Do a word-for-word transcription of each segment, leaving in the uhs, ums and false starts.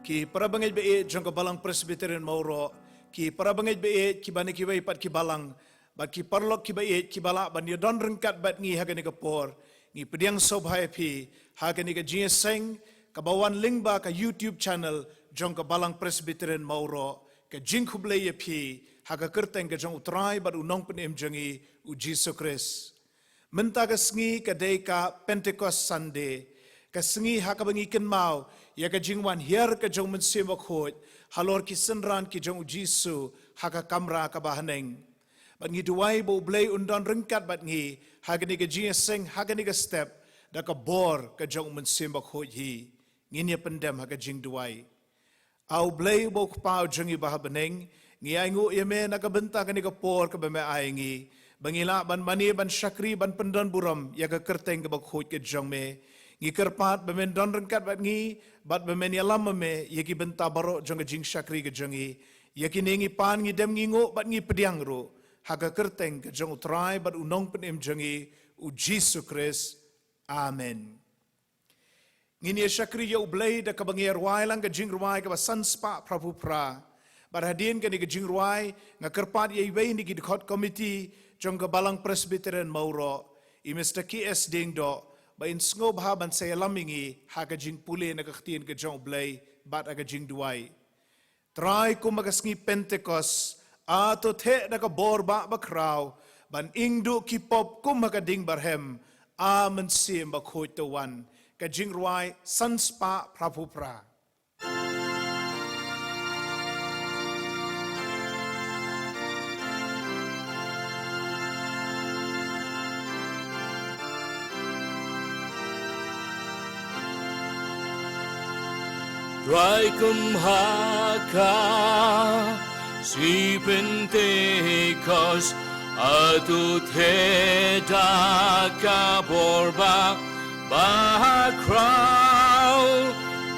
Ki para bangeit ba ïeit jong ka Balang Presbyterian Mawroh, ki para bangeit ba ïeit kiba na kiwei pat ki balang, bad ki paralok kiba ïeit kiba lah ban ïadon ryngkat bad ngi ha kane ka por, ngi pdiang sngewbha ïa phi ha kane ka jingïaseng kaba wan lyngba ka YouTube channel jong ka Balang Presbyterian Mawroh. Ka jingkhublei ïa phi ha ka kyrteng ka jong U Trai bad U Nongpynim jong ngi, U Jisu Khrist. Mynta ka sngi ka dei ka Pentecost Sunday, ka sngi ha kaba ngi kynmaw ïa ka jingwan hiar ka jong U Mynsiem Bakhuid halor ki synran ki jong U Jisu ha ka kamra kaba haneng. Bad ngi duwai ba U Blei un don ryngkat bad ngi ha kane ka jingïaseng, ha kane ka step, da ka bor ka jong U Mynsiem Bakhuid hi. Ngin ïa pyndem ha ka jingduwai. A U Blei uba U Kpa jong ngi uba ha bneng, ngi ainguh ïa me na ka bynta kane ka por kaba me ai ngi, ba ngi lah ban mane ban shakri ban pyndon burom ïa ka kyrteng kaba khuid ka jong me. Ngi kyrpad ba men don ryngkat bad ngi, bad ba men ïalam ma me ïa ki bynta baroh jong ka jingshakri ka jong ngi. Ïa kine ngi pan, ngi dem, ngi nguh bad ngi pdiang ruh ha ka kyrteng ka jong U Trai bad U Nongpynim jong ngi, U Jisu Khrist. Amen. Ngin ïa shakri ïa U Blei da kaba ngi ïa rwai lang ka jingrwai kaba san spah phra phew phra. Bad hadien kane ka jingrwai, nga kyrpad ïa iwei na ki dkhot komiti jong ka Balang Presbyterian Mawroh, i Mister K S Diengdoh, ba in sngewbha ban sa ïalam ïa ngi ha ka jingpule na ka ktien ka jong U Blei bad ha ka jingduwai. Trai, kum ha ka sngi Pentecost, a to theh da ka bor ba bakhraw ban ingduh ki pop kum ha ka ding barhem, a Mynsiem Bakhuid to wan. Ka jingrwai san spah phra phew phra. Trai, kum ha ka sngi Pentecost, a to theh da ka bor ba bakhraw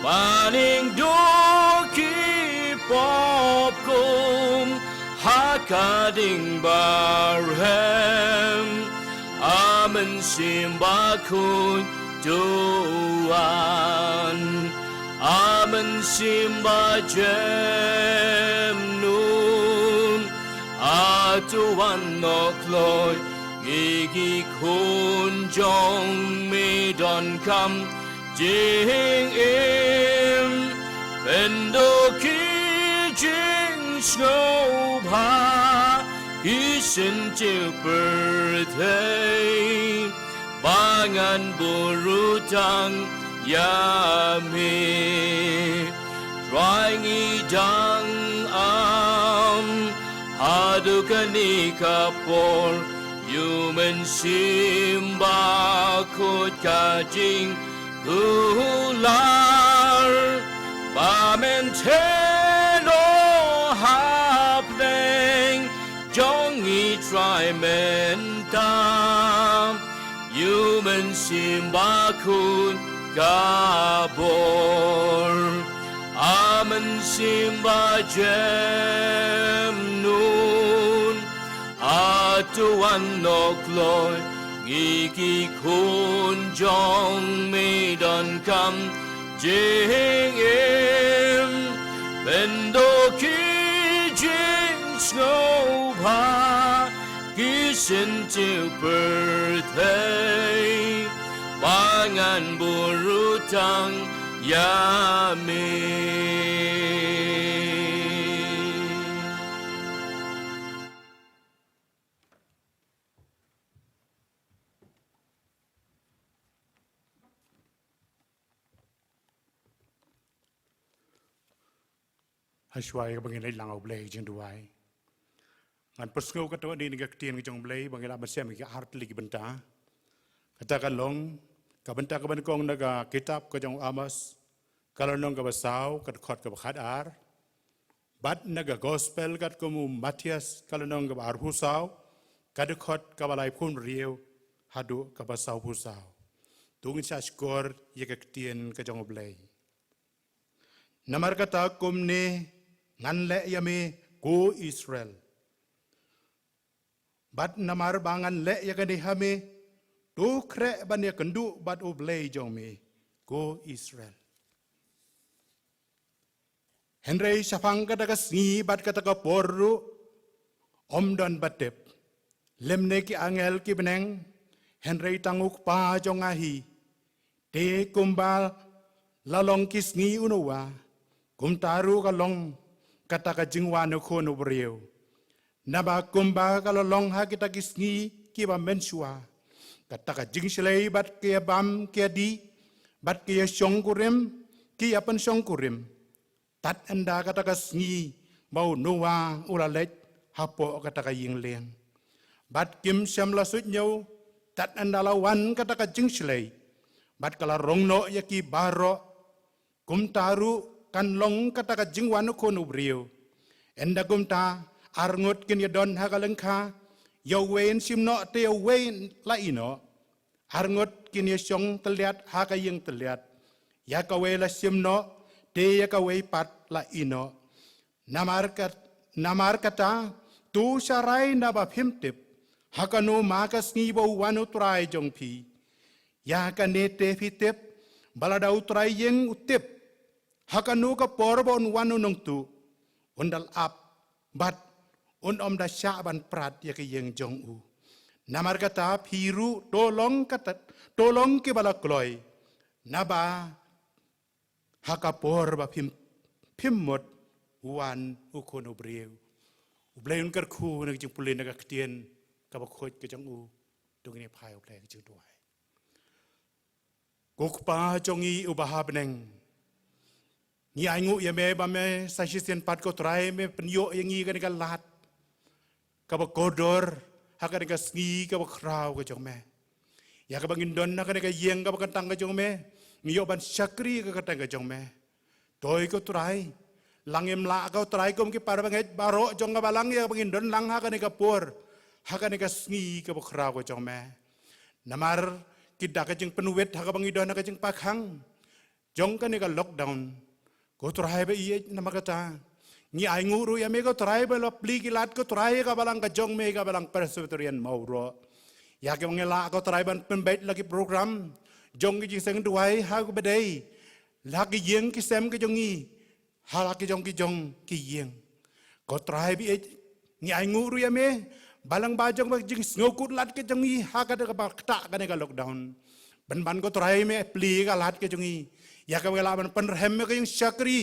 ban ingduh ki pop kum ha ka ding barhem, a Mynsiem Bakhuid to wan. A Mynsiem Bajemnud, a to wan noh kloi ïa ki khun jong me, donkam jingim, pynduh ki jingsngewbha ki syntiew pyrthei, ba ngan buhrieh tang ïa me. Trai, ngi dang am haduh kane ka por ïa U Mynsiem Bakhuid ka jingkular ba men theh noh hapdeng jong ngi, Trai, mynta. Ïa U Mynsiem Bakhuid ka bor, a Mynsiem Bajemnud, a to wan noh kloi ïa ki khun jong me, donkam jingim, pynduh ki jingsngewbha ki syntiew pyrthei, ba ngan buhrieh tang ïa me. Hashwa ïa kaba ngin leit lang ha U Blei jingduwai, ngan pynsngew katto katne na ka ktien ka jong U Blei ba ngin lah ban shem ïa ki ar tylli ki bynta. Kata ka long ka bynta kaba nyngkong na ka kitab ka jong u Amos, ka lynnong kaba saw, ka dkhot kaba khatar. Bad na ka gospel katkum u Mathaios, ka lynnong kaba arphew saw, ka dkhot kaba laiphew hynriew haduh kaba sawphew saw. To ngin sa shkor ïa ka ktien ka jong U Blei. Namar kata kumne ngan leh ïa me, ko Israel. Bad namar ba ngan leh ïa kane ha me, to khreh ban ïakynduh bad U Blei jong me, ko Israel. Hynrei shaphang kata ka sngi bad kata ka por ruh, ym don ba tip, lymne ki angel ki bneng, hynrei tang U Kpa jong nga hi. Te kumba la long ki sngi u Noah, kumta ruh ka long kata ka jingwan u Khun u briew. Naba kumba ka la long ha kita ki sngi kiba mynshuwa, kata ka jingshlei bad ki ïabam ki ïadih, bad ki ïashongkurim ki ïapynshongkurim, tad ynda kata ka sngi ba u Noah u la leit hapoh kata ka ïing lieng. Bad kim shym la suidñiew tad ynda la wan kata ka jingshlei, bad ka la rong noh ïa ki baroh. Kumta ruh kan long kata ka jingwan u Khun u briew. Ynda kumta, arngut kin ïadon ha ka lyngkha, ïa uwei yn shim noh te ïa uwei la ïeh noh. Arngut kin ïashong tylliat ha ka ïing tylliat, ïa kawei la shim noh te ïa kawei pat la ïeh noh. Namar kat-, namar kata, to sharai naba phim tip ha kano ma ka sngi ba u wan u Trai jong phi. Ïa kane te phi tip, ba lada u trai ïing u tip ha kano ka por ba un wan u nongtuh, un da lap, bad un ym da shah ban prat ïa ka ïing jong u. Namar kata phi ruh to long kata, to long kiba la kloi, naba ha ka por ba phim, phim mut u wan u Khun u briew. U Blei un kyrkhu na ka jingpule na ka ktien kaba khuid ka jong u. To ngin ïa phai, U Blei, ka jingduwai. Ko Kpa jong ngi uba ha bneng, ngi ainguh ïa me ba me sa shisien pat ko Trai me pynïoh ïa ngi kane ka lad kaba kordor ha kane ka sngi kaba khraw ka jong me, ïa kaba ngin don ha kane ka ïing kaba kyntang ka jong me, ngi ïoh ban shakri ha ka kyrteng ka jong me. To ko Trai, la ngim lah ko Trai kum ki parabangeit baroh jong ka balang ïa kaba ngin don lang ha kane ka por, ha kane ka sngi kaba khraw ka jong me. Namar ki da ka jingpynwit ha kaba ngi don ha ka jingpakhang jong kane ka lockdown. Ko Trai ba ïeit, namar kata ngi ainguh ruh ïa me ko Trai ba la plie ki lad ko Trai ïa ka balang ka jong me, ka balang Presbyterian Mawroh. Ïa kaba ngi lah ko Trai ban pynbeit la ki program jong ki jingseng duwai ha kaba dei la ki ïing ki sem ka jong ngi, ha la ki jong ki jong ki ïing. Ko Trai ba ïeit, ngi ainguh ruh ïa me ba lyngba jong ka jingsngewkut lad ka jong ngi ha kata kaba ktah kane ka lockdown, pynban ko Trai me plie ka lad ka jong ngi, ïa kaba ngi lah ban pynrhem ïa ka jingshakri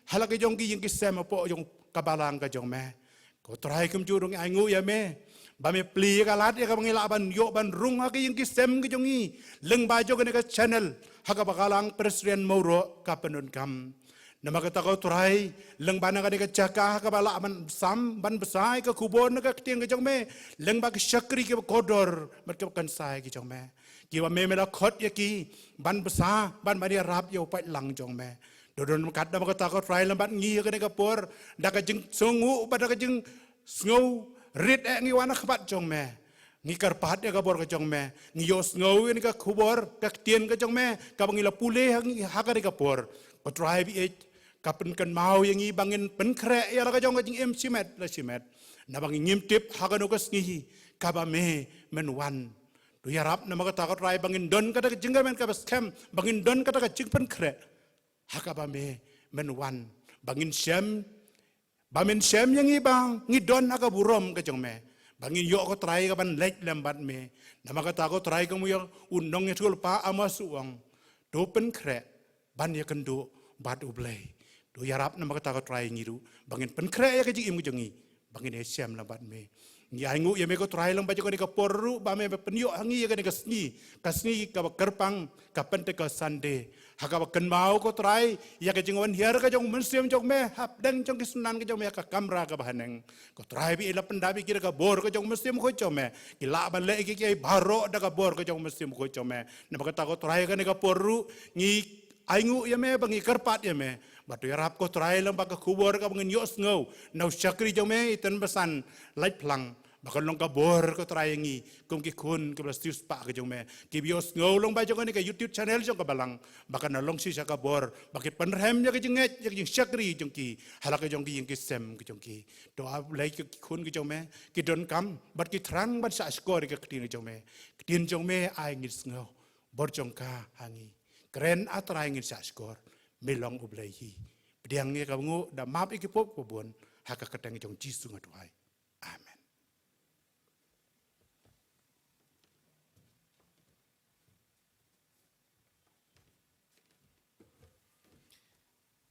ha la ki jong ki ïing ki sem hapoh jong ka balang ka jong me. Ko Trai kumjuh ruh ngi ainguh ïa me ba me plie ka lad ïa kaba ngi lah ban ïoh ban rung ha ki ïing ki sem ki jong ngi lyngba jong kane ka channel ha kaba ka Balang Presbyterian Mawroh ka pyndonkam. Namar kata ko Trai, lyngba na kane ka jaka ha kaba lah ban sam ban bsa ïa ka khubor na ka ktien ka jong me, lyngba ki shakri kiba kordor bad kiba kynsai ki jong me, kiba me me la khot ïa ki ban bsa, ban ban ïarap ïa u paidlang jong me. To don kat namar kata ko Trai, lem bad ngi ha kane ka por, da ka jingsngew bad da ka jingsngew rit eh ngi wan ha khmat jong me. Ngi kyrpad ïa ka bor ka jong me, ngi ïohsngew ïa ka khubor ka ktien ka jong me kaba ngi la pule ha ngi ha kane ka por. Ko Trai ba ïeit, ka pynkynmaw ïa ngi ba ngin pynkhreh ïa la ka jong ka jingim shimet la shimet, naba ngi ngim tip ha kano ka sngi kaba me men wan. To ïarap namar kata ko Trai ba ngin don kata ka jingkyrmen kaba skhem, ba ngin don kata ka jingpynkhreh ha kaba me men wan, ba ngin shem, ba men shem ïa ngi ba ngi don ha ka burom ka jong me, ba ngin ïoh ko Trai ka ban leit lem bad me. Namar kata ko Trai, kum ïa u nongïathuhlypa Amos u ong, to pynkhreh ban ïakynduh bad U Blei. To ïarap namar kata ko Trai ngi ruh ba ngin pynkhreh ïa ka jingim ka jong ngi, ba ngin ïashem lem bad me. Ngi ainguh ïa me ko Trai lyngba jong kane ka por ruh ba me pynïoh ha ngi ïa kane ka sngi, ka sngi kaba kyrpang, ka Pentecost Sunday, ha kaba kynmaw ko Trai ïa ka jingwan hiar ka jong u Mynsiem jong me hapdeng jong ki synran ka jong me ha ka kamra kaba haneng. Ko Trai ba ïeit, la pyndap ïa ki da ka bor ka jong u Mynsiem Bakhuid jong me, ki lah ban leh ïa kiei kiei baroh da ka bor ka jong u Mynsiem Bakhuid jong me. Namar kata ko Trai kane ka por ruh ngi ainguh ïa me ba ngi kyrpad ïa me ba to ïarap ko Trai lyngba ka khubor kaba ngin ïohsngew na u shakri jong me i Ten Basan Laitphlang, ba kan long ka bor ko Trai ïa ngi kum ki khun kiba la siewspah ka jong me, kiba ïohsngew lyngba jong kane ka YouTube channel jong ka Balang, ba kan long shisha ka bor ba ki pynrhem ïa ka jingngeit ïa ka jingshakri jong ki ha la ka jong ki ïing ki sem ka jong ki. To A Blei, ki khun ki jong me ki donkam bad ki thrang ban shahshkor ïa ka ktien ka jong me. Ktien jong me ai ngin sngew, bor jong ka ha ngi. Kren A Trai, ngin shahshkor, me long U Blei hi. Pdiang ïa ka nguh da map ïa ki pop kiba bun, ha ka kyrteng jong Jisu nga duwai. Amen.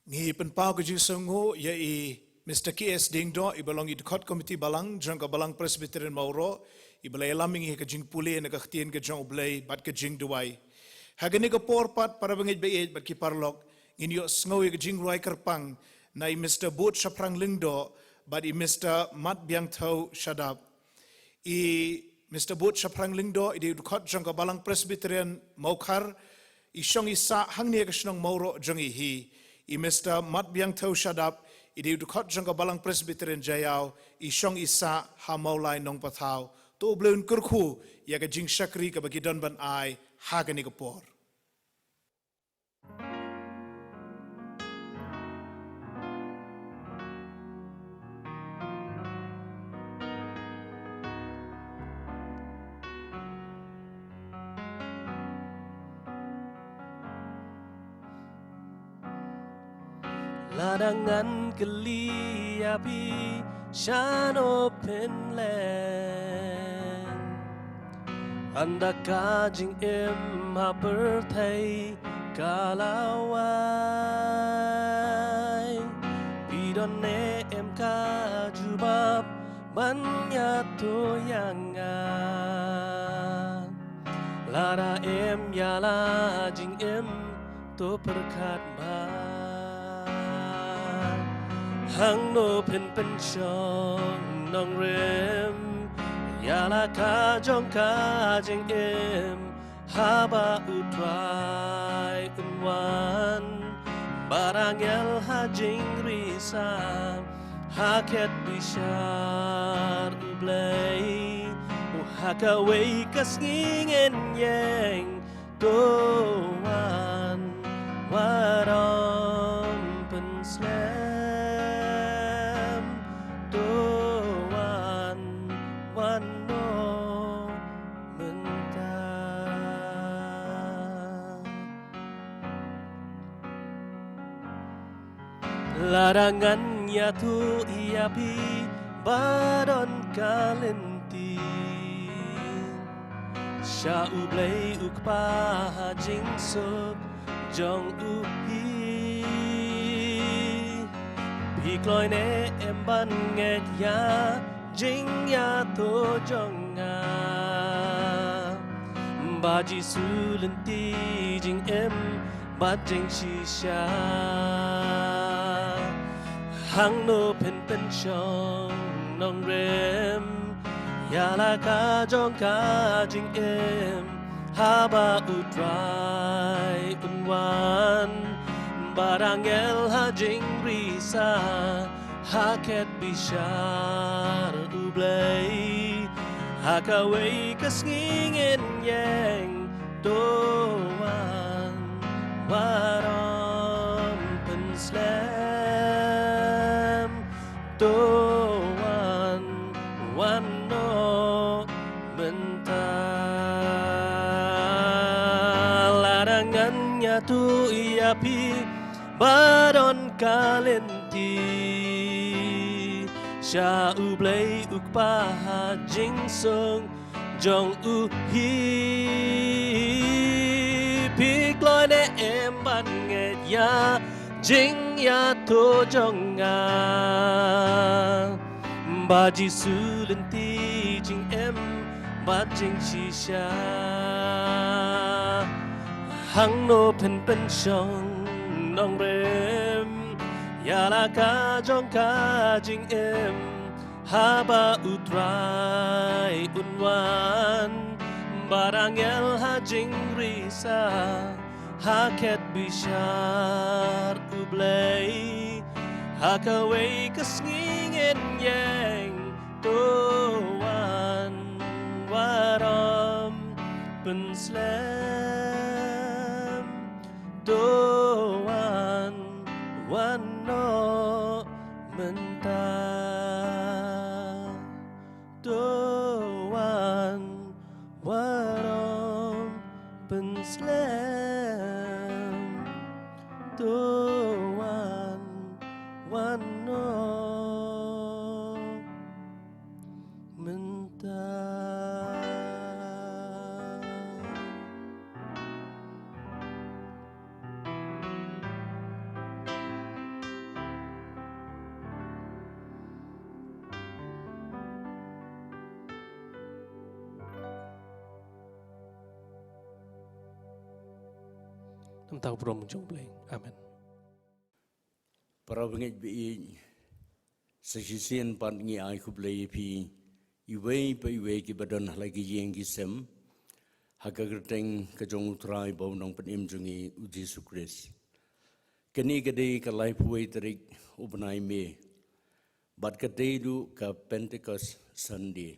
Ngi pynpaw ka jingsngewnguh ïa i Mister K S Diengdoh, iba long i dkhot komiti balang jong ka Balang Presbyterian Mawroh, iba la ïalam ïa ngi ha ka jingpule na ka ktien ka jong U Blei bad ka jingduwai. Ha kane ka por pat, para bangeit baieit bad ki paralok, ngin ïohsngew ïa ka jingrwai kyrpang na i Mister Bud Shaphrang Lyngdoh bad i Mister Matbiangthew Shadap. I Mister Bud Shaphrang Lyngdoh i dei u dkhot jong ka Balang Presbyterian Mawkhar, i shong i sah hangne ha ka shnong Mawroh jong i hi. I Mister Matbiangthew Shadap i dei u dkhot jong ka Balang Presbyterian Jaïaw, i shong i sah ha Mawlai Nongpathaw. To U Blei un kyrkhu ïa ka jingshakri kaba ki don ban ai ha kane ka por. Lada ngan kylli ïa phi shano phin leng, ynda ka jingim ha pyrthei ka la wai, phi don ne em ka jubab ban ïathuh ïa nga? Lada em ïa la jingim, to pyrkhat bha. Hangno phin pynshong nongrim ïa la ka jong ka jingim, haba U Trai un wan bad angel ha jingrisa, ha khet bishar U Blei, u ha kawei ka sngi ngin ïeng. To wan, wat ym pynslem. To wan, wan noh mynta. Lada ngan ïathuh ïa phi ba don ka lynti sha U Blei U Kpa ha jingsuk jong u hi, phi kloi ne em ban ngeit ïa jingïathuh jong nga? Ba Jisu lynti, jingim bad jingshisha. Hangno phin pynshong nongrim ïa la ka jong ka jingim, haba U Trai un wan bad angel ha jingrisa, ha khet bishar U Blei, ha kawei ka sngi ngin ïeng. To wan, wat ym pynslem. To wan, wan noh mynta. Lada ngan ïathuh ïa phi ba don ka lynti sha U Blei U Kpa ha jingsuk jong u hi, phi kloi ne em ban ngeit ïa jingïathuh jong nga? Ba Jisu lynti, jingim bad jingshisha. Hangno phin pynshong nongrim ïa la ka jong ka jingim, haba U Trai un wan bad angel ha jingrisa, ha khet bishar U Blei, ha kawei ka sngi ngin ïeng. To wan, wat ym pynslem. To wan, wan noh mynta. To wan, wat ym pynslem. To wan, Noh mynta. Namar ka burom jong U Blei. Amen. Para bangeit ba ïeit, sa shisien pat ngi ai khublei ïa phi iwei pa iwei kiba don ha la ki ïing ki sem, ha ka kyrteng ka jong U Trai bad U Nongpynim jong ngi U Jisu Khrist. Kane ka dei ka laiphew wei tarik u bnai May, bad ka dei ruh ka Pentecost Sunday.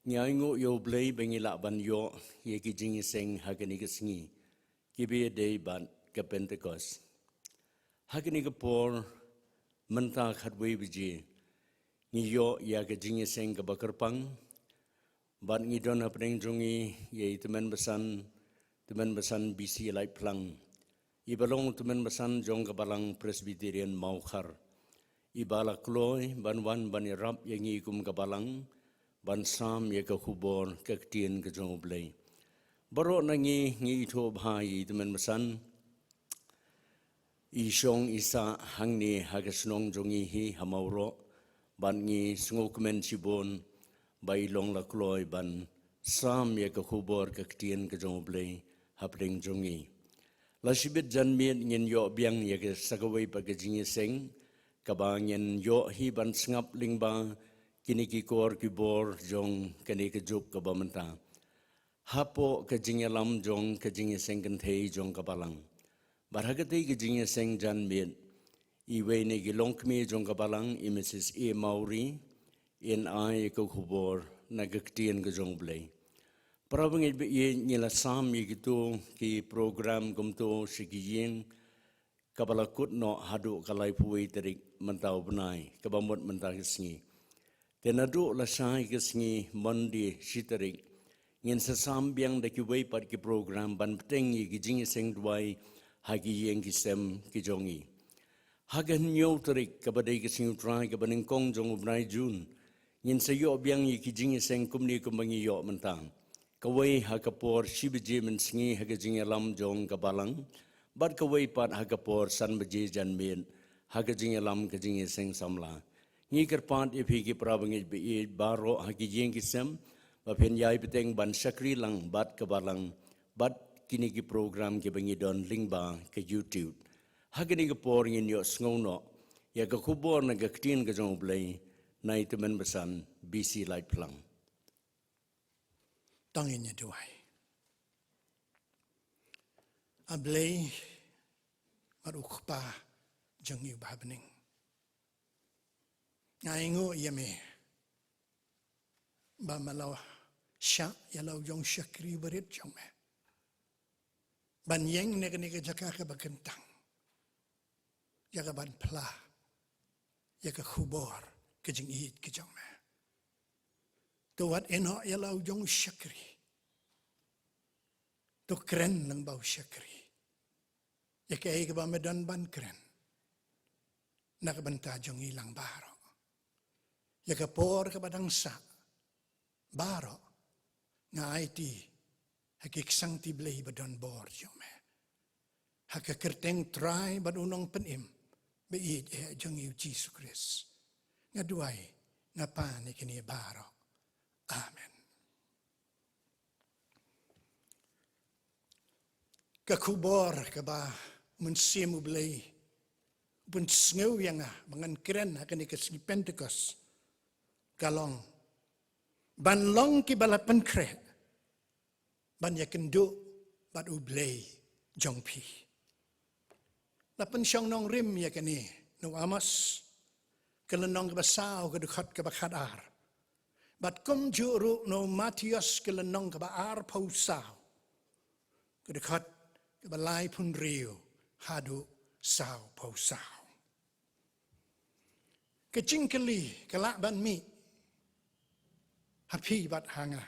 Ngi ainguh ïa U Blei ba ngi lah ban ïoh ïa ki jingïaseng ha kane ka sngi, kiba ïadei bad ka Pentecost. Ha kane ka por, mynta khatwei baje, ngi ïoh ïa ka jingïaseng kaba kyrpang, bad ngi don hapdeng jong ngi ïa i Tymmen Basan, Tymmen Basan B C Laitphlang, iba long Tymmen Basan jong ka Balang Presbyterian Mawkhar, iba la kloi ban wan ban ïarap ïa ngi kum ka Balang, ban sam ïa ka khubor ka ktien ka jong U Blei. Baroh na ngi ngi ithuh bha ïa i Tymmen Basan, i shong i sah hangne ha ka shnong jong ngi hi ha Mawroh, bad ngi sngewkmen shibun ba i long la kloi ban sam ïa ka khubor ka ktien ka jong U Blei hapdeng jong ngi. La shibit janmiet ngin ïoh biang ïa ka sa kawei pat ka jingïaseng, kaba ngin ïoh hi ban sngap lyngba kine ki kor ki bor jong kane ka juk kaba mynta, hapoh ka jingïalam jong ka jingïaseng kynthei jong ka Balang. Bad ha katei ka jingïaseng janmiet, iwei na ki longkmie jong ka Balang, i Mrs A Mawrie, in ai ka khubor na ka ktien ka jong U Blei. Para bangeit ba ïeit, ngi la sam ïa kito ki program kumto sha ki ïing, kaba la kut noh haduh ka laiphew wei tarik mynta u bnai, kaba mut mynta ka sngi. Te naduh lashai ka sngi Monday shi tarik, ngin sa sam biang da kiwei pat ki program ban bteng ïa ki jingïaseng duwai ha ki ïing ki sem ki jong ngi. Ha ka hynñiew tarik, kaba dei ka Sngi U Trai kaba nyngkong jong u bnai June, ngin sa ïoh biang ïa ki jingïaseng kumne kumba ngi ïoh mynta. Kawei ha ka por shi baje mynsngi ha ka jingïalam jong ka Balang, bad kawei pat ha ka por san baje janmiet ha ka jingïalam ka jingïaseng samla. Ngi kyrpad ïa phi ki para bangeit ba ïeit baroh ha ki ïing ki sem, ba phin ïai bteng ban shakri lang bad ka Balang, bad kine ki program kiba ngi don lyngba ka YouTube. Ha kane ka por ngin ïoh sngew noh ïa ka khubor na ka ktien ka jong U Blei na i Tymmen Basan B C Laitphlang. To ngin ïa duwai. A Blei, bad u Kpa jong ngi uba ha bneng, nga ainguh ïa me ba me la shah ïa la u jong u shakri barit jong me ban ïeng na kane ka jaka kaba kyntang, ïa ka ban phla ïa ka khubor ka jingïeit ka jong me. To wat ïehnoh ïa la u jong u shakri. To kren lyngba u shakri ïa kaei kaba me don ban kren na ka bynta jong ngi lang baroh. Ïa ka por kaba dang sah baroh, nga aiti ha ki ksangti Blei ba don bor jong me, ha ka kyrteng Trai bad u Nongpynim ba ïeit eh jong ngi u Jisu Khrist, nga duwai, nga pan ïa kine baroh. Amen. Ka khubor kaba u Mynsiem U Blei u pynsngew ïa nga ba ngan kren ha kane ka sngi Pentecost ka long ban long kiba la pynkhreh ban ïakynduh bad U Blei jong phi. La pynshong nongrim ïa kane na u Amos ka lynnong kaba saw, ka dkhot kaba khatar, bad kumjuh ruh na u Mathaios ka lynnong kaba arphew saw, ka dkhot kaba laiphew hynriew haduh sawphew saw. Ka jingkylli ka lah ban mih ha phi bad ha nga,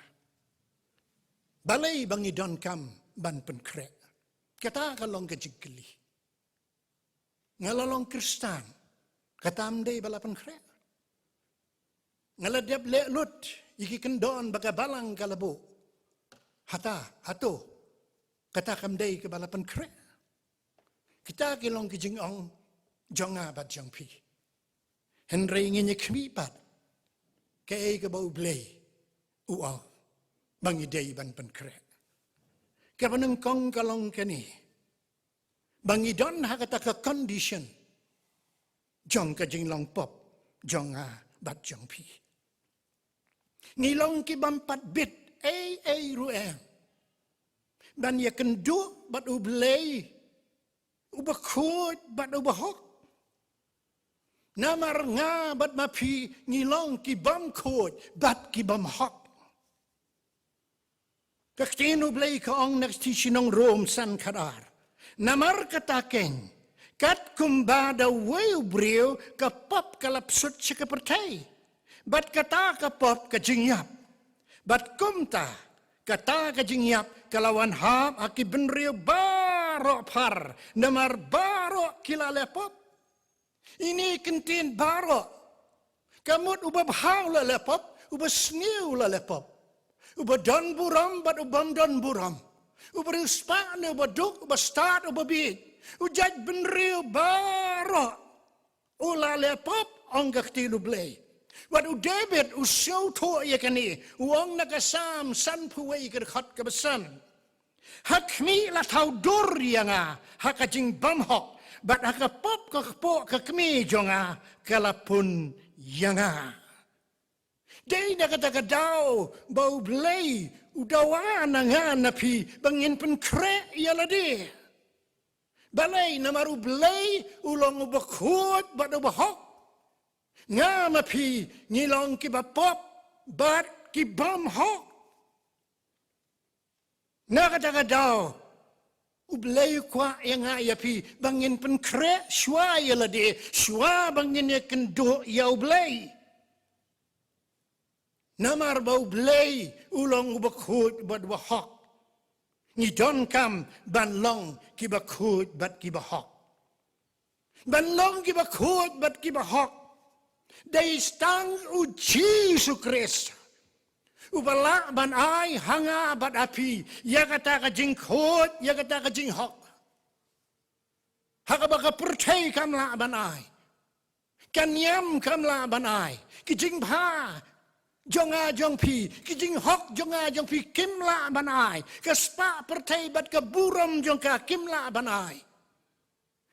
balei ba ngi donkam ban pynkhreh? Kata ka long ka jingkylli. Nga la long Khristan Kata kam dei ba la pynkhreh. Nga la dep leh lut ïa ki kyndon ba ka balang ka la buh. Hata, hato. Kata kam dei kaba la pynkhreh. Kita ki long ki jingong jong nga bad jong phi. Hynrei ngin ïa khmih pat kaei kaba U Blei u ong ba ngi dei ban pynkhreh. Kaba nyngkong ka long kane, ba ngi don ha kata ka condition jong ka jinglong pop jong nga bad jong phi. Ngi long ki bym pat bit ei ei ruh em ban ïa kynduh bad U Blei uba khuid bad uba hok. Namar nga bad ma phi ngi long ki bym khuid bad ki bym hok. Ka ktien U Blei ka ong na ka shithi sha ki nong Rom san khat ar. Namar kata keiñ, katkum ba da uwei u briew ka pop ka la pynsuh sha ka pyrthei, bad kata ka pop ka jingïap. Bad kumta, kata ka jingïap ka la wan hap ha ki bynriew baroh phar, namar baroh ki la leh pop. Ine i kyntien baroh, ka mut uba bha u la leh pop, uba sniew u la leh pop, uba don burom bad u bym don burom, uba riewspah ne uba duk, uba stad, uba bieit, u jaitbynriew baroh u la leh pop, ong ka ktien U Blei. Wat u David u sngewthuh ïa kane, u ong na ka Salm sanphew wei ka dkhot kaba san. Ha khmih la thaw dur ïa nga ha ka jingbymhok, bad ha ka pop ka kpoh ka kmie jong nga ka la pun ïa nga. Dei na kata ka daw ba U Blei u dawa na nga na phi ba ngin pynkhreh ïa lade. Balei? Namar U Blei u long uba khuid bad uba hok. Nga ma phi ngi long kiba pop bad ki bym hok. Na kata ka daw U Blei u kwah ïa nga ïa phi ba ngin pynkhreh shuwa ïa lade, shuwa ba ngin ïa kynduh ïa U Blei. Namar ba U Blei u long uba khuid bad uba hok. Ngi donkam ban long kiba khuid bad kiba hok. Ban long kiba khuid bad kiba hok, dei tang U Jisu Khrist uba lah ban ai ha nga bad ha phi ïa kata ka jingkhuid, ïa kata ka jinghok, ha kaba ka pyrthei kam lah ban ai, ka niam kam lah ban ai. Ki jingbha jong nga jong phi, ki jinghok jong nga jong phi kim lah ban ai. Ka spah pyrthei bad ka burom jong ka kim lah ban ai.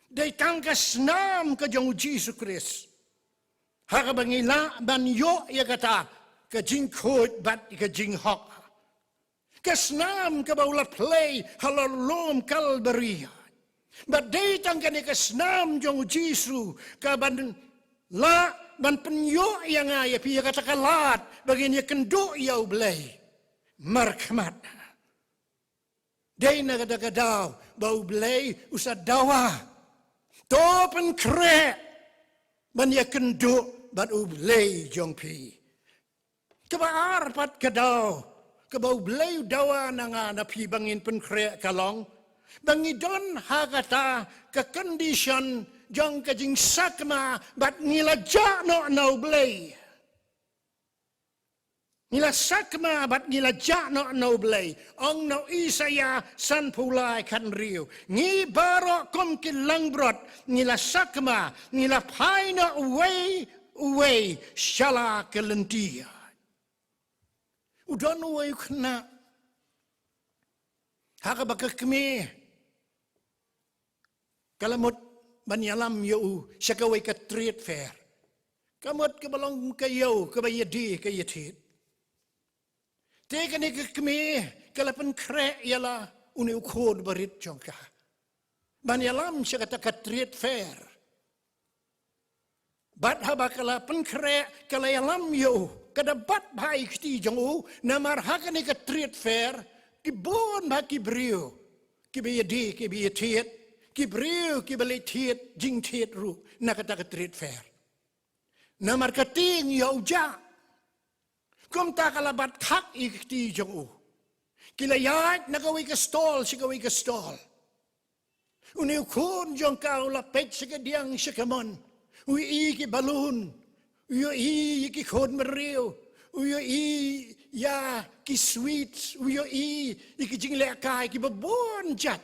Dei tang ka snam ka jong U Jisu Khrist ha kaba ngi lah ban ïoh ïa kata ka jingkhuid bad ka jinghok. Ka snam kaba u la plie ha la lum Kalbari. Bad dei tang kane ka snam jong U Jisu kaban lah ban pynïoh ïa nga ïa phi ïa kata ka lad ba ngin ïa kynduh ïa U Blei markhmat. Dei na kata ka daw ba U Blei u sa dawa, to pynkhreh ban ïa kynduh bad U Blei jong phi. Kaba ar pat ka daw kaba U Blei u dawa na nga na phi ba ngin pynkhreh ka long ba ngi don ha kata ka condition jong ka jingsakma bad ngi la jah noh na U Blei. Ngi la sakma bad ngi la jah noh na U Blei. Ong na u Isaïah sanphew lai khathynriew, ngi baroh kum ki langbrot ngi la sakma, ngi la phai noh uwei uwei sha la ka lynti. U don uwei u khynnah ha kaba ka kmie ka la mut ban ïalam ïa u sha kawei ka trade fair. Ka mut kaba long ka ïew kaba ïadie ka ïathied. Te kane ka kmie ka la pynkhreh ïa la une u khun barit jong ka ban ïalam sha kata ka trade fair. Bad haba ka la pynkhreh ka la ïalam ïa u, ka da bat bha ïa ki kti jong u, namar ha kane ka trade fair ki bun bha ki briew kiba ïadie kiba ïathied, ki briew kiba leit thied jingthied ruh na kata ka trade fair. Namar ka tieng ïa u jah. Kumta ka la bat khak ïa ki kti jong u. Ki la ïaid na kawei ka stall sha kawei ka stall. Une u khun jong ka u la peit sha ka diang sha ka mon. U ïohi ki balloon, u ïohi ïa ki khun bynriew, u ïohi ïa ki sweets, u ïohi ïa ki jinglehkai kiba bun jait.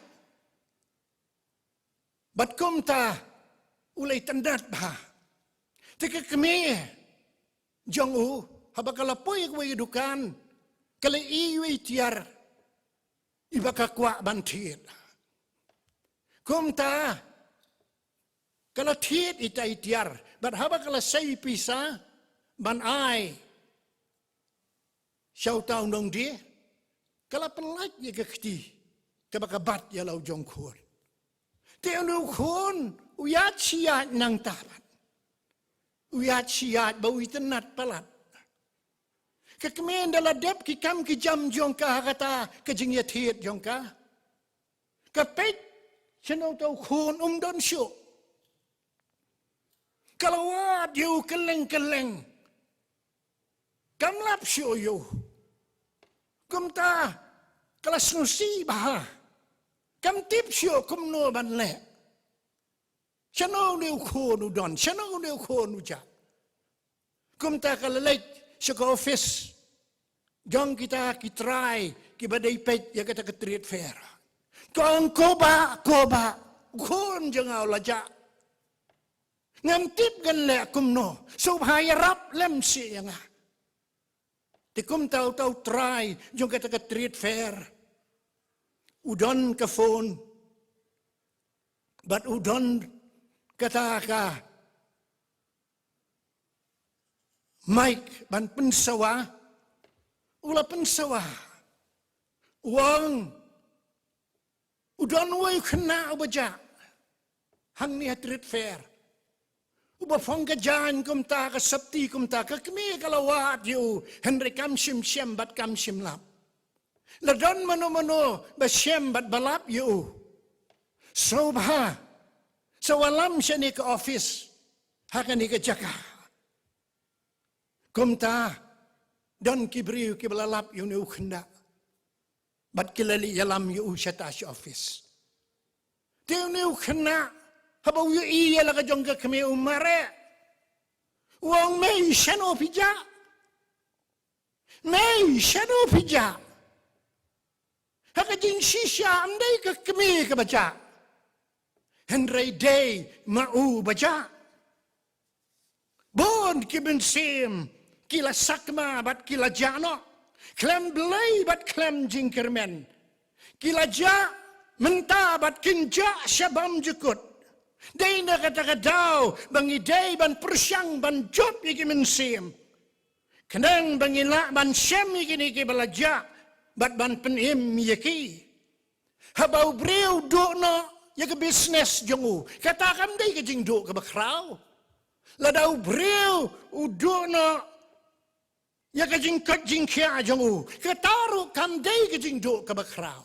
Bad kumta u la itynnad bha. Te ka kmie jong u, haba ka la poi ha kawei ka dukan, ka la ïohi ïa i tiar iba ka kwah ban thied. Kumta ka la thied ïa i tiar, bad haba ka la sei pisa ban ai sha uta u nongdie, ka la pynlait ïa ka kti kaba ka bat ïa la u jong khun. Te une u khun u ïaid shi ïaid nangta pat. U ïaid shi ïaid ba u itynnad palat. Ka kmie ynda la dep ki kam ki jam jong ka ha kata ka jingïathied jong ka, ka peit shano uta u khun um don shuh. Ka la wad ïa u kylleng kylleng. Kam lap shuh ïa u. Kumta ka la sngewsih bha. Kam tip shuh kumno ban leh. Shano une u khun u don, shano une u khun u jah. Kumta ka la leit sha ka office jong kita ki trai kiba dei peit ïa kata ka trade fair. Ka ong, "Ko bah, ko bah, u khun jong nga u la jah. Ngam tip ngan leh kumno, sngewbha ïarap lem seh ïa nga." Te kumta uta u trai jong kata ka trade fair u don ka phone bad u don kata ka mic ban pynsawa. U la pynsawa. U ong, "U don uwei u khynnah uba jah hangne ha trade fair, uba phong ka jaiñ kumta, ka sopti kumta. Ka kmie ka la wad ïa u, hynrei kam shym shem bad kam shym lap. La don mano mano ba shem bad ba lap ïa u. Sngewbha sa wallam shane ka office ha kane ka jaka." Kumta don ki briew kiba la lap ïa une u khynnah bad ki la leit ïalam ïa u shata sha office. Te une u khynnah haba u ïohi ïa la ka jong ka kmie u mareh. U ong, "Mei, shano phi jah? Mei, shano phi jah?" Ha ka jingshisha ym dei ka kmie kaba jah, hynrei dei ma u ba jah. Bun ki mynsiem ki la sakma bad ki la jah noh khlem Blei bad khlem jingkyrmen. Ki la jah mynta bad kin jah sha bymjukut. Dei na kata ka daw ba ngi dei ban pyrshang ban jop ïa ki mynsiem, khnang ba ngin lah ban shem ïa kine kiba la jah bad ban pynim ïa ki. Haba u briew u duh noh ïa ka business jong u, kata kam dei ka jingduh kaba khraw. Lada u briew u duh noh ïa ka jingkoit jingkhiah jong u, kata ruh kam dei ka jingduh kaba khraw.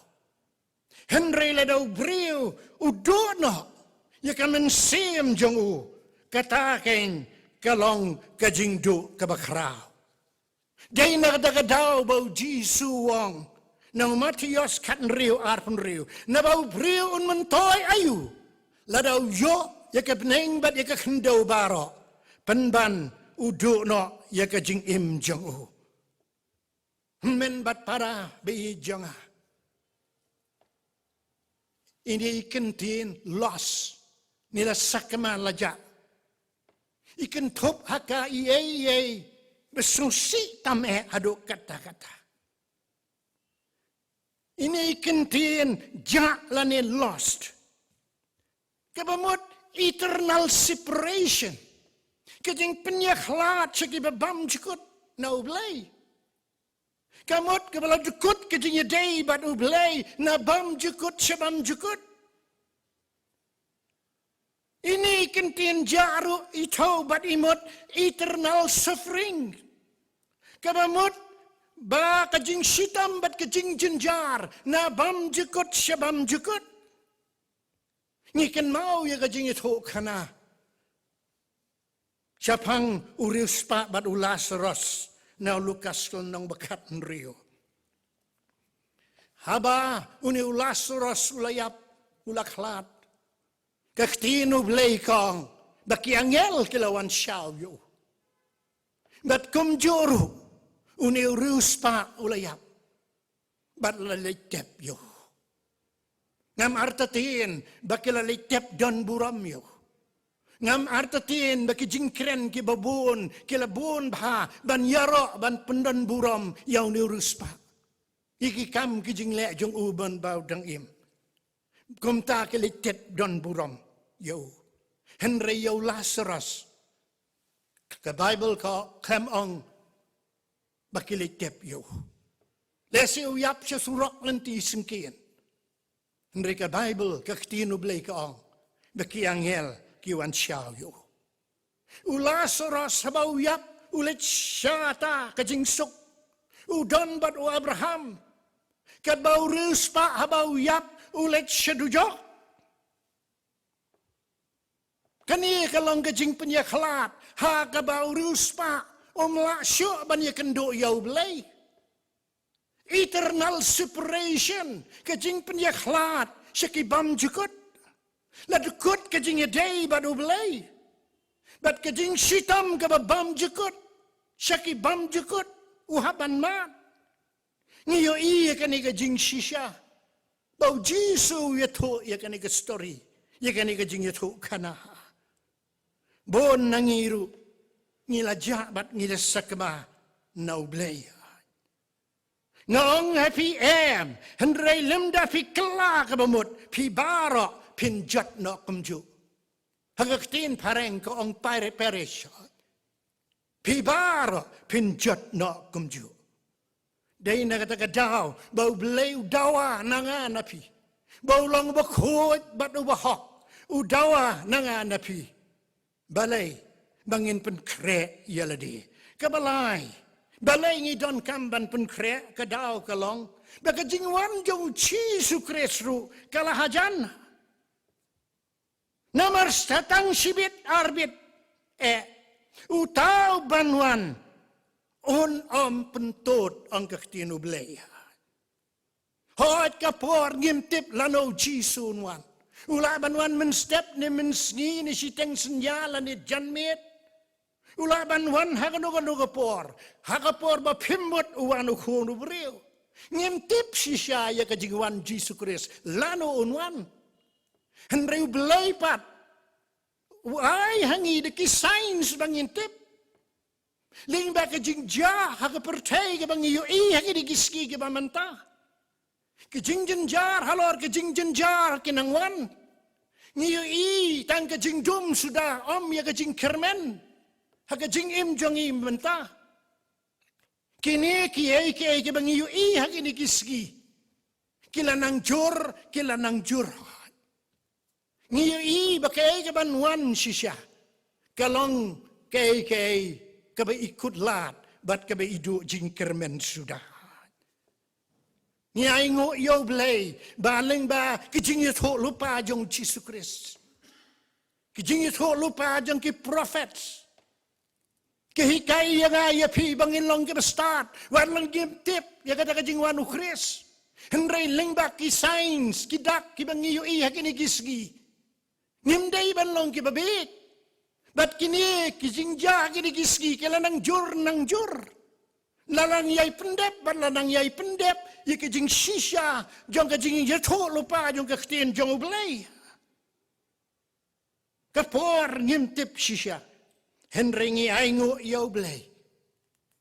Hynrei lada u briew u duh noh ïa ka mynsiem jong u, kata keiñ ka long ka jingduh kaba khraw. Dei na kata ka daw ba u Jisu u ong na u Mathaios khathynriew arphew hynriew, naba u briew un myntoi aïu lada u ïoh ïa ka bneng bad ïa ka khyndew baroh, pynban u duh noh ïa ka jingim jong u. Hynmen bad para ba ïeit jong nga, ine i kyntien lost ne la sakma la jah, i kynthup ha ka ïei ïei ba sngewsih tam eh haduh katta katta. Ine i kyntien jah lane lost, kaba mut eternal separation, ka jingpynïakhlad sha kiba bymjukut na U Blei. Ka mut kaba la jukut ka jingïadei bad U Blei na bymjukut sha bymjukut. Ine i kyntien jah ruh i thew bad i mut eternal suffering, kaba mut ba ka jingshitom bad ka jingjynjar na bymjukut sha bymjukut. Ngi kynmaw ïa ka jingïathuhkhana shaphang u riewspah bad u Lasaros na u Lukas lynnong ba khathynriew. Haba une u Lasaros u la ïap, u la khlad, ka ktien U Blei ka ong, Ba ki angel ki la wan shaw ïa u. Bad kumjuh ruh une u riewspah u la ïap bad la leit tep ïa u. Ngam artatien ba ki la leit tep don burom ïa u. Ngam artatien ba ki jingkren kiba bun ki la bun bha ban ïaroh ban pyndon burom ïa une u riewspah. Ïa ki kam ki jingleh jong u ban ba u dang im. Kumta ki leit tep don burom ïa u. Hynrei ïa u Lasaros, ka Baibl ka khlem ong ba ki leit tep ïa u. Lehse u ïap sha surok lynti syngkien. Hynrei ka Baibl, ka ktien U Blei ka ong ba ki angel ki wan shaw ïa u. U Lasaros haba u ïap u leit sha kata ka jingsuk. U don bad u Abraham. Katba u riewspah haba u ïap u leit sha dujok. Kane ka long ka jingpynïakhlad ha kaba u riewspah um lah shuh ban ïakynduh ïa U Blei. Eternal separation, ka jingpynïakhlad sha ki bymjukut. La dkut ka jingïadei bad U Blei. Bad ka jingshitom kaba bymjukut sha ki bymjukut u hap ban mad. Ngi ïohi ïa kane ka jingshisha ba U Jisu u ïathuh ïa kane ka story, ïa kane ka jingïathuhkhana. Bun na ngi ruh ngi la jah bad ngi la sakma na U Blei. Nga ong ha phi em, hynrei lymda phi kylla kaba mut, phi baroh phin jot noh kumjuh. Ha ka ktien phareng ka ong pare-, perish. Phi baroh phin jot noh kumjuh. Dei na kata ka daw ba U Blei u dawa na nga na phi, ba u long uba khuid bad uba hok, u dawa na nga na phi. Balei? Ba ngin pynkhreh ïa lade. Kaba lai, balei ngi donkam ban pynkhreh? Ka daw ka long ba ka jingwan jong U Jisu Khrist ruh ka la hajan. Namar sa tang shibit arbit, eh, uta u ban wan un ym pyntud, ong ka ktien U Blei. Hooid, ka por ngim tip lano U Jisu un wan. U lah ban wan mynstep ne mynsngi ne shiteng synñia lane janmiet. U lah ban wan ha kano kano ka por. Ha ka por ba phim mut u wan U Khun u briew. Ngim tip shisha ïa ka jingwan Jisu Khrist lano un wan. Hynrei U Blei pat u ai ha ngi da ki signs ba ngin tip. Lyngba ka jingjia ha ka pyrthei kaba ngi ïohi ha kine ki sngi kiba mynta. Ka jingjynjar halor ka jingjynjar ki nang wan. Ngi ïohi tang ka jingdum suda, ym ïa ka jingkyrmen ha ka jingim jong ngi mynta. Kine kiei kiei kiba ngi ïohi ha kine ki sngi ki la nang jur, ki la nang jur. Ngi ïohi ba kaei kaban wan shisha ka long kaei kaei kaba i kut lad bad kaba i duh jingkyrmen suda. Ngi ainguh ïa U Blei ba lyngba ka jingïathuhlypa jong U Jisu Khrist, ka jingïathuhlypa jong ki prophet, ka hikai ïa nga ïa phi ba ngin long kiba stad. Wat la ngim tip ïa kata ka jingwan U Khrist, hynrei lyngba ki signs, ki dak kiba ngi ïohi ha kine ki sngi, ngim dei ban long kiba bieit. Bad kine ki jingjia ha kine ki sngi ki la nang jur nang jur. La nang ïai pyndep bad la nang ïai pyndep ïa ka jingshisha jong ka jingïathuhlypa jong ka ktien jong U Blei. Ka por ngim tip shisha, hynrei ngi ainguh ïa U Blei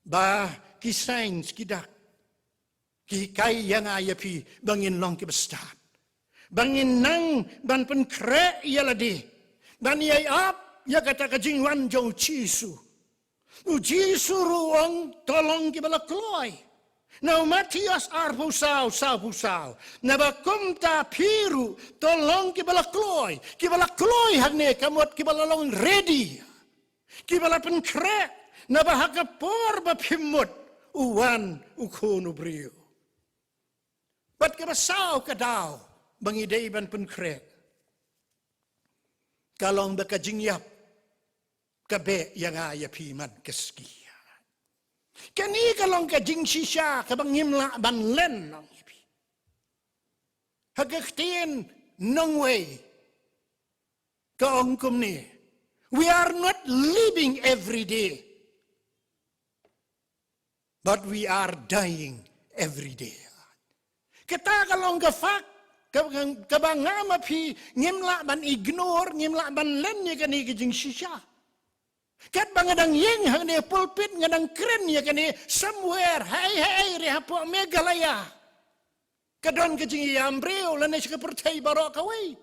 ba ki signs, ki dak, ki hikai ïa nga ïa phi ba ngin long kiba stad, ba ngin nang ban pynkhreh ïa lade, ban ïai ap ïa kata ka jingwan jong U Jisu. U Jisu ruh u ong, to long kiba la kloi. Na u Mathaios arphew saw, sawphew saw, naba kumta phi ruh to long kiba la kloi. Kiba la kloi hangne ka mut kiba la long ready, kiba la pynkhreh, naba ha ka por ba phim mut u wan U Khun u briew. Bad kaba saw ka daw ba ngi dei ban pynkhreh ka long ba ka jingïap ka beh ïa nga ïa phi man ka sngi. Kane ka long ka jingshisha kaba ngim lah ban len, nong ïa phi. Ha ka ktien nongwei ka ong kumne, We are not living every day, but we are dying every day. Kata ka long ka fact, ka, ka, kaba nga ma phi ngim lah ban ignore, ngim lah ban len ïa kane ka jingshisha. Katba nga dang ïeng hangne pulpit nga dang kren ïa kane, somewhere, hei, hei, re hapoh Meghalaya. Ka don ka jingïam briew lane sha ka pyrthei baroh kawei.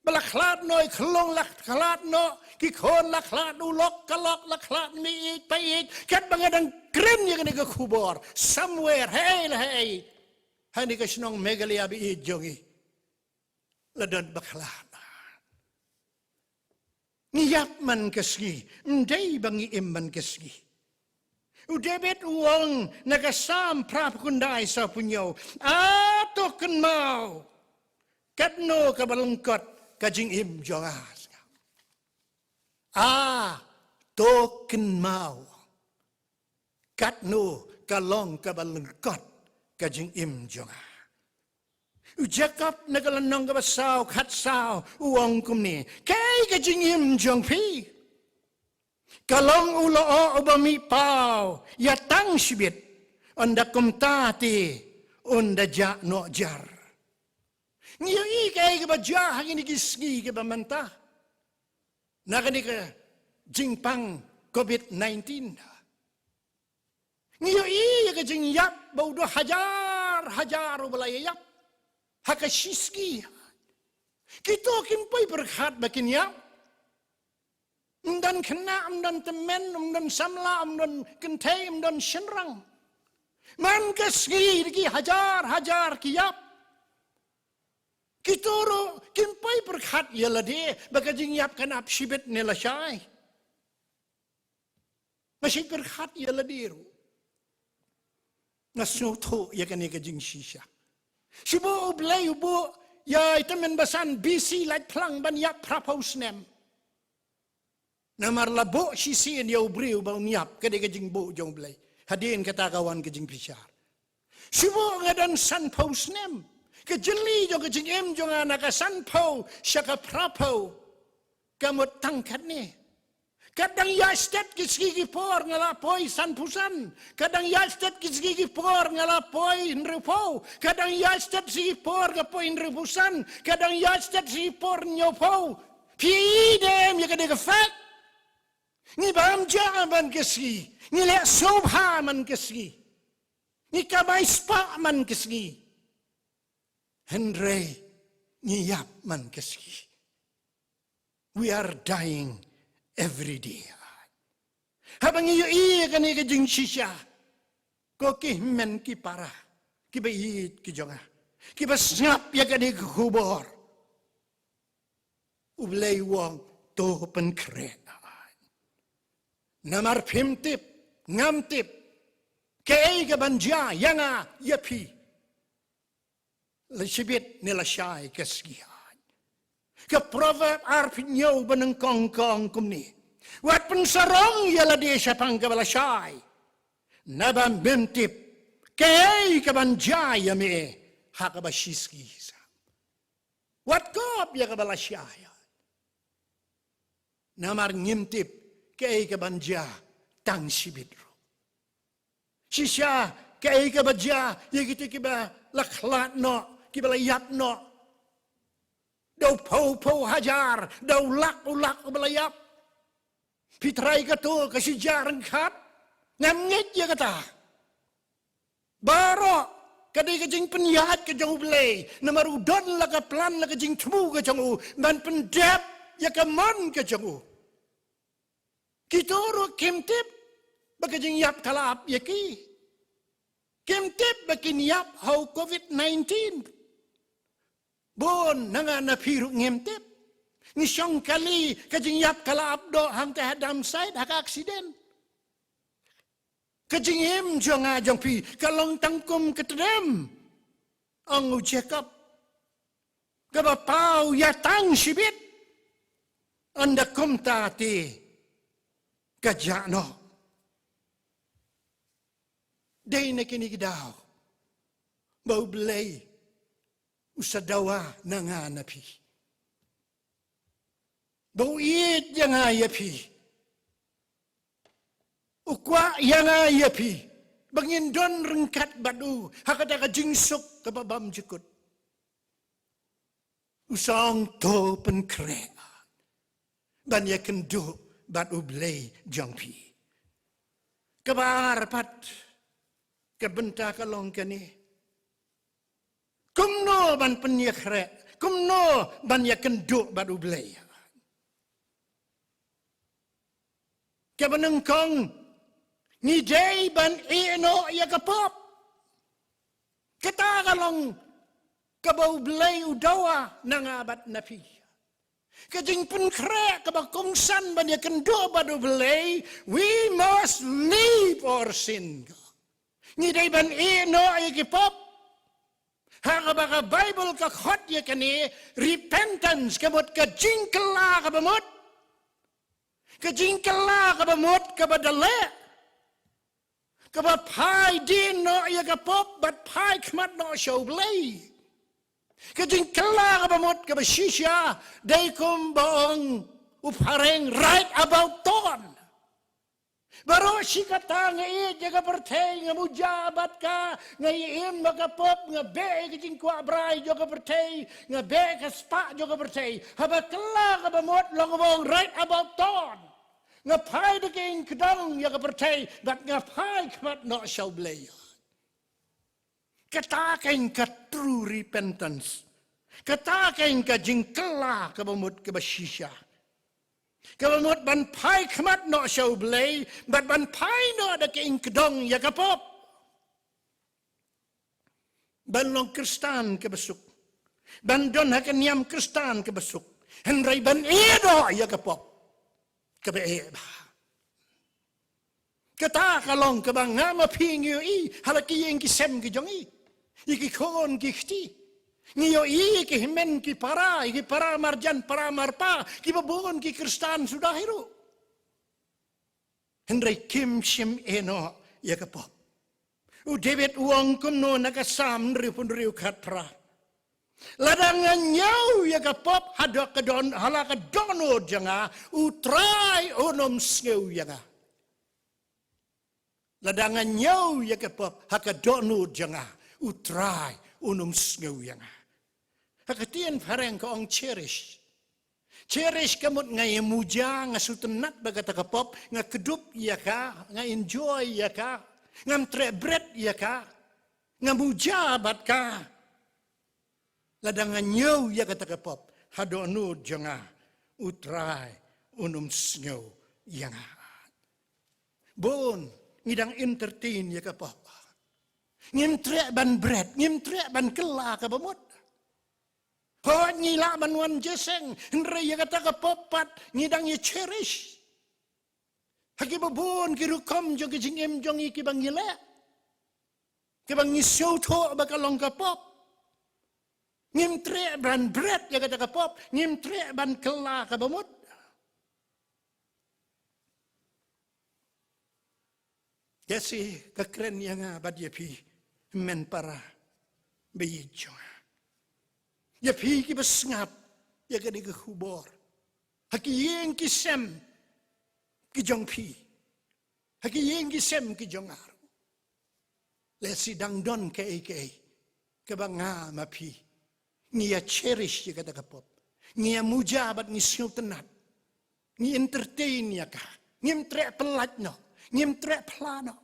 Ba la khlad noh i khlong, la khlad noh ki khun, la khlad u lok ka lok, la khlad mei ïeit pa ïeit. Katba nga dang kren ïa kane ka khubor, somewhere, hei la hei, hangne ka shnong Meghalaya ba ïeit jong ngi, la don ba khlad. Ngi ïap man ka sngi, ym dei ba ngi im man ka sngi. U David u ong na ka Salm phra phew khyndai saw phew hynñiew, a to kynmaw katno kaba lyngkot ka jingim jong nga. A to kynmaw katno ka long kaba lyngkot ka jingim jong nga. U Jakob na ka lynnong kaba saw khatsaw u ong kumne, kaei ka jingim jong phi? Ka long u lyoh uba mih paw ïa tang shibit, ynda kumta te un da jah noh jar. Ngi ïohi kaei kaba jia ha kine ki sngi kiba mynta na kane ka jingpang covid nineteen. Ngi ïohi ïa ka jingïap ba u don hajar hajar uba la ïap ha ka shi sngi. Kito kim poi pyrkhat ba kin ïap. Ym don khynnah, ym don tymmen, ym don samla, ym don kynthei, ym don shynrang. Man ka sngi da ki hajar hajar ki ïap. Kito ruh kim poi pyrkhat ïa lade ba ka jingïap kan ap shibit ne lashai. Nga shu pyrkhat ïa lade ruh. Nga sngewthuh ïa kane ka jingshisha. Shu buh U Blei u buh ïa i tymmen basan B C lait phlang ban ïap phra phew snem. Namar la buh shisien ïa u briew ba un ïap, ka dei ka jingbuh jong U Blei. Hadien kata ka wan ka jingbishar. Shu buh nga don san phew snem. Ka jylli jong ka jingim jong nga na ka san phew sha ka phra phew ka mut tang katne. Ka dang ïaid stet ki sngi ki por nga la poi san phew san. Ka dang ïaid stet ki sngi ki por nga la poi hynriew phew. Ka dang ïaid stet sngi ki por nga poi hynriew phew san. Ka dang ïaid stet sngi ki por hynñiew phew. Phi i ne em ïa kane ka fact? Ngi bam ja man ka sngi, ngi leh sngewbha man ka sngi, ngi kamai spah man ka sngi. Hynrei ngi ïap man ka sngi. We are dying every day. Haba ngi ïohi ïa kane ka jingshisha, ko ki hynmen ki para kiba ïeit ki jong nga, kiba sngap ïa kane ka khubor, U Blei u ong to pynkhreh. Namar phim tip, ngam tip kaei kaban jia ïa nga ïa phi. La shibit ne lashai ka sngi. Ka Proverb arphew hynñiew banyngkong ka ong kumne, wat pynsarong ïa lade shaphang kaba lashai, naba mem tip kaei kaban jia ïa me ha kaba shi sngi. Wat kop ïa kaba lashai, namar ngim tip kaei kaban jia tang shibit ruh. Shisha kaei kaba jia ïa kito kiba la khlad noh, kiba la ïap noh. Da u phew phew hajar, da u lak u lak uba la ïap. Phi trai kato ka shi hajar ryngkat, ngam ngeit ïa kata. Baroh ka dei ka jingpynïaid ka jong U Blei, namar u don la ka plan, la ka jingthmu ka jong u ban pyndep ïa ka mon ka jong u. Kito ruh kim tip ba ka jingïap ka la ap ïa ki. Kim tip ba kin ïap ha u covid nineteen. Bun na nga na phi ruh ngim tip. Ngi shong kali, ka jingïap ka la ap doh hangta ha dump site, ha ka accident. Ka jingim jong nga jong phi ka long tang kum ka tdem, ong u Jakob, kaba paw ïa tang shibit, ynda kumta te ka jah noh. Dei na kine ki daw ba U Blei u sa dawa na nga na phi. Ba u ïeit ïa nga ïa phi. U kwah ïa nga ïa phi. Ba ngin don ryngkat bad u. Ha kata ka jingsuk kaba bymjukut. U sngewthuh pynkhreh. Ban ïakynduh bad u Blei jong phi. Kaba ar pat. Ka bynta ka long kane. Kumno ban pynïakhreh. Kumno ban ïakynduh bad u Blei. Kaba nyngkong, ngi dei ban ïeh noh ïa ka pop. Kata ka long kaba u Blei u dawa na nga bad na phi. Ka jingpynkhreh kaba kongsan ban ïakynduh bad u Blei, we must leave our sin. Ngi dei ban ïeh noh ïa ki pop. Ha kaba ka Baibl ka khot ïa kane repentance, ka mut ka jingkylla kaba mut. Ka jingkylla kaba mut kaba da leh. Kaba phai dien noh ïa ka pop bad phai khmat noh sha u Blei. Ka jingkylla kaba mut kaba shisha, dei kumba ong u phareng right about turn. Baroh shi katta nga ïeit ïa ka pyrthei, nga muja bad ka, nga ïa im bad ka pop, nga beh ïa ka jingkwah brai jong ka pyrthei, nga beh ka spah jong ka pyrthei. Haba kylla kaba mut long ba ong right about turn. Nga phai da ka ïing kdong ïa ka pyrthei, bad nga phai khmat noh sha u Blei. Kata ka ïa ka true repentance. Kata ka ïa ka jingkylla kaba mut kaba shisha. Kaba mut ban phai khmat noh sha u Blei, bad ban phai noh da ka ïing kdong ïa ka pop. Ban long Khristan kaba suk. Ban don ha ka niam Khristan kaba suk. Hynrei ban ïeh noh ïa ka pop. Kaba eh bha. Kata ka long kaba nga ma phi ngi ïohi, ha la ki ïing ki sem ki jong i. Ïa ki khun ki kti. Ngi ïohi ïa ki hynmen ki para, ïa ki para marjan para marpa, kiba bun ki Khristan suda hi ruh. Hynrei kim shym ïeh noh ïa ka pop. U David u ong kumno na ka Salm hynriewphew hynriew khatphra. Lada nga ñiew ïa ka pop ha doh ka don, ha la ka dohnud jong nga, u Trai un ym sngew ïa nga. Lada nga ñiew ïa ka pop ha ka dohnud jong nga, u Trai un ym sngew ïa nga. Ha ka ktien phareng ka ong cherish. Cherish ka mut nga ïa muja, nga sngewtynnat bad kata ka pop, nga kdup ïa ka, nga enjoy ïa ka, ngam treh bret ïa ka, nga muja bad ka. Lada nga ñiew ïa kata ka pop ha dohnud jong nga, u Trai un ym sngew ïa nga. Bun ngi dang entertain ïa ka pop. Ngim treh ban bret, ngim treh ban kylla kaba mut. Hooid ngi lah ban wan jingïaseng, hynrei ïa kata ka pop pat ngi dang ïa cherish. Ha kiba bun ki rukom jong ki jingim jong ngi kiba ngi leh, kiba ngi sngewthuh ba ka long ka pop. Ngim treh ban bret ïa kata ka pop, ngim treh ban kylla kaba mut. Ka Jisu ka kren ïa nga bad ïa phi, hynmen para ba ïeit jong nga. Ïa phi kiba sngap ïa kane ka khubor ha ki ïing ki sem ki jong phi, ha ki ïing ki sem ki jong nga ruh. Lehse dang don kaei kaei kaba nga ma phi ngi ïa cherish ïa kata ka pop, ngi ïa muja bad ngi sngewtynnat, ngi entertain ïa ka, ngim treh pyllait noh, ngim treh phla noh.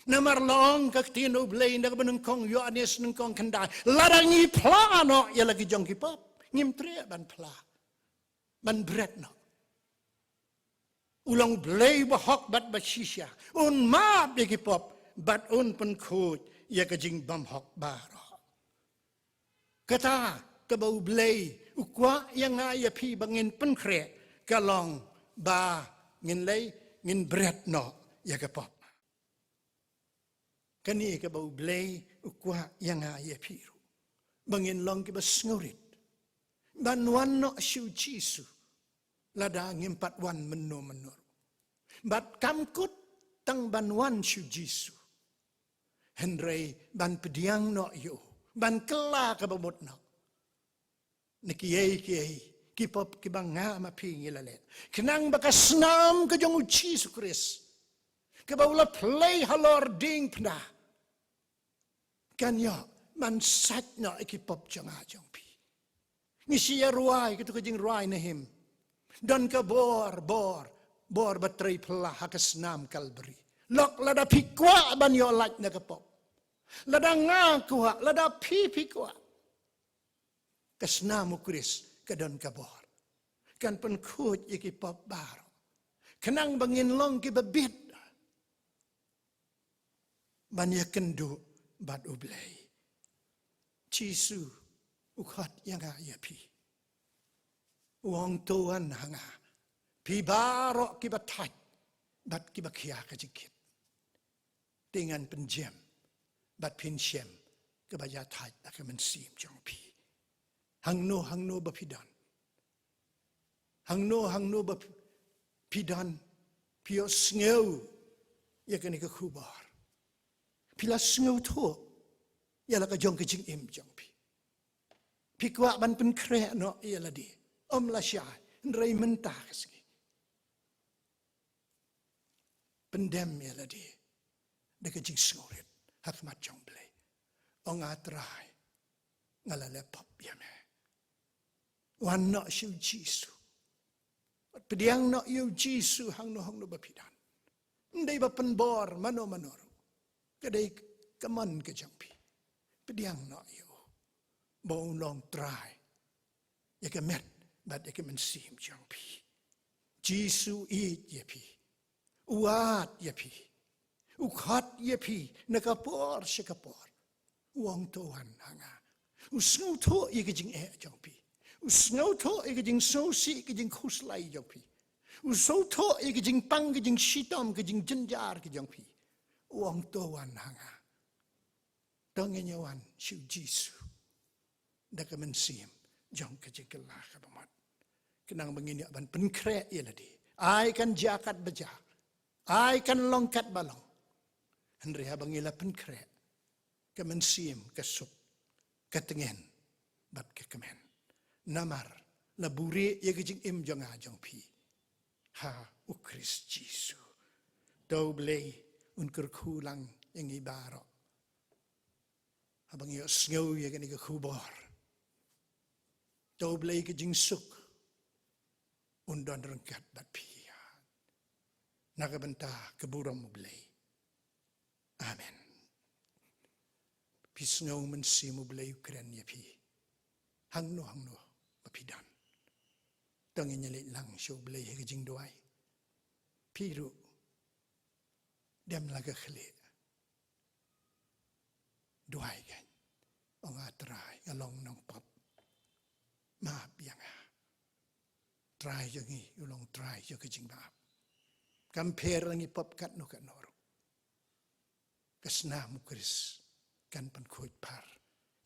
Namar la ong ka ktien U Blei na kaba nyngkong Ïoannis nyngkong khyndai, lada ngi phla noh ïa la ki jong ki pop, ngim treh ban phla, ban bret noh. U long Blei bahok bad bashisha, un map ïa ki pop bad un pynkhuid ïa ka jingbymhok baroh. Kata kaba U Blei u kwah ïa nga ïa phi ba ngin pynkhreh ka long ba ngin leh, ngin bret noh ïa ka pop. Kane kaba U Blei u kwah ïa nga ïa phi ruh, ba ngin long kiba sngewrit ban wan noh sha U Jisu. Lada ngim pat wan mynno mynno ruh, bad kam kut tang ban wan sha U Jisu, hynrei ban pdiang noh ïa u, ban kylla kaba mut noh na kiei kiei Ki pop kiba nga ma phi ngi la leh, khnang ba ka snam ka jong u Jisu Khrist, kaba u la plie halor diengphna, kan ïoh ban sait noh ïa ki pop jong nga jong phi. Ngi shu ïa rwai katu ka jingrwai na him: Don ka bor, bor, bor ba trei phylla ha ka snam Kalbari. Lok lada phi kwah ban ïoh lait na ka pop, lada nga kwah, lada phi phi kwah, ka snam u Khrist ka don ka bor, kan pynkhuid ïa ki pop baroh, khnang ba ngin long kiba bit ban ïakynduh bad U Blei. Jisu u khot ïa nga ïa phi, u ong: To wan ha nga, phi baroh kiba thait bad kiba khia ka jingkit, te ngan pynjem bad phin shem kaba ïathait ha ka mynsiem jong phi. Hangno hangno ba phi don, hangno hangno ba phi don, phi ïohsngew ïa kane ka khubor, phi la sngewthuh ïa la ka jong ka jingim jong phi, phi kwah ban pynkhreh noh ïa lade, ym lashai, hynrei mynta ka sngi pyndem ïa lade da ka jingsngewrit ha khmat jong U Blei. Ong: A Trai, nga la leh pop ïa me. Wan noh sha u Jisu. Pdiang noh ïa u Jisu hangno hangno ba phi don. Ym dei ba pynbor mano mano ruh, ka dei ka mon ka jong phi. Pdiang noh ïa u ba un long Trai ïa ka met bad ïa ka mynsiem jong phi. Jisu u ïeit ïa phi, u wad ïa phi, u khot ïa phi na ka por sha ka por. U ong: To wan ha nga. U sngewthuh ïa ka jingeh jong phi, u sngewthuh ïa ka jingsngewsih, ka jingkhuslai jong phi, u sngewthuh ïa ka jingpang, ka jingshitom, ka jingjynjar ka jong phi. U ong: To wan ha nga. To ngin ïa wan sha u Jisu da ka mynsiem jong ka jingkylla ka bamut, khnang ba ngin ïoh ban pynkhreh ïa lade. Ai kan jia katba jia, ai kan long katba long, hynrei haba ngi la pynkhreh, ka mynsiem ka suk, ka tngen bad ka kmen, namar la buhrieh ïa ka jingim jong nga jong phi ha u Khrist Jisu. To U Blei un kyrkhu lang ïa ngi baroh haba ngi ïohsngew ïa kane ka khubor. To U Blei ka jingsuk un don ryngkat bad phi na ka bynta ka burom U Blei. Amen. Phi sngew mynsiem U Blei u kren ïa phi hangno hangno ba phi don. To ngin ïa leit lang sha U Blei ha ka jingduwai. Phi ruh dem la ka khlieh, duwai kein, ong: A Trai, nga long nongpop, map ïa nga. Trai jong ngi u long Trai jong ka jingmap. Kam pher la ngi pop katno katno ruh, ka snam u Khrist kan pynkhuid par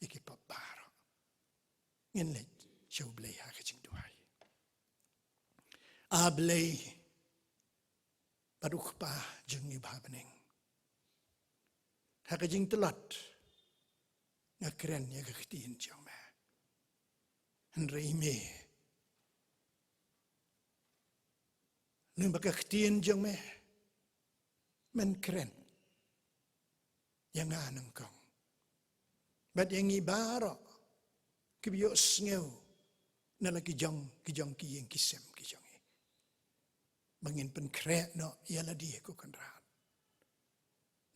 ïa ki pop baroh. Ngin leit sha U Blei ha ka jingduwai. A Blei bad U Kpa jong ngi uba ha bneng, ha ka jingtlot nga kren ïa ka ktien jong me. Hynrei me, lyngba ka ktien jong me, men kren ïa nga nyngkong bad ïa ngi baroh kiba ïohsngew na la ki jong ki jong ki ïing ki sem ki jong ngi, ba ngin pynkhreh noh ïa lade, ko Kynrad.